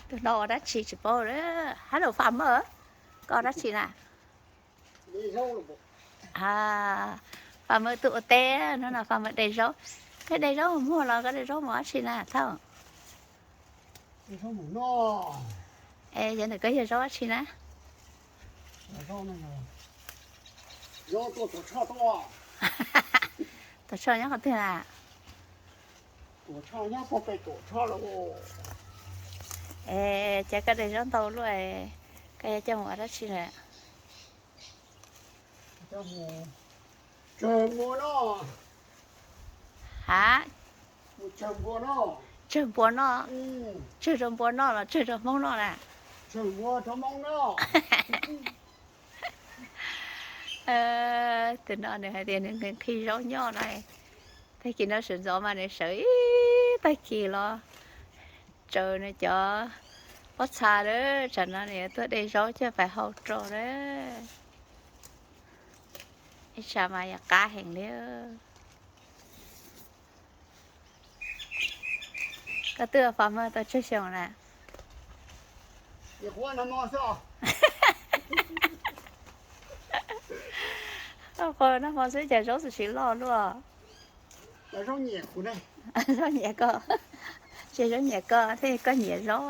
Tus no ua dab tsi tsis paub lawm. Hello Fam Maj, koj ua dab tsi na? Fam Maj tuaj ua teb, hnub no Fam Maj de zaub. Koj de zaub mus muag los koj de zaub mus dab tsi na Thauj? Es yog ntawm koj yog zaub dab tsi na? Tuam tshoj nyob qhov twg na? Es cas koj de zaub ntau luaj, koj yuav coj mus ua dab tsi lawm? Ha? Tsawg npua noj. Tsawg rau npua noj los tsawg rau Hmoob noj na? Tus no nws hais tias nws nqhis zaub nyob no. Tag kis no sawv ntxov mas nws sawv ib tag kis los tsaws nws cov pob txha lawm, tsam no nws yuav tuaj de zaub coj pais hau rau lawm. Ib tsam mas yog qab heev li. Koj twb ua Fam Maj tau tsawg xyoo na? Ua nag hmo xwb cas zaub txawm sis loj luaj. Zaub nyiam koj, tsis zaub nyiam koj thiaj koj nyiam zaub.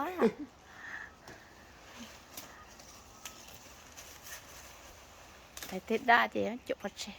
Tej dab ces cuam pov tseg.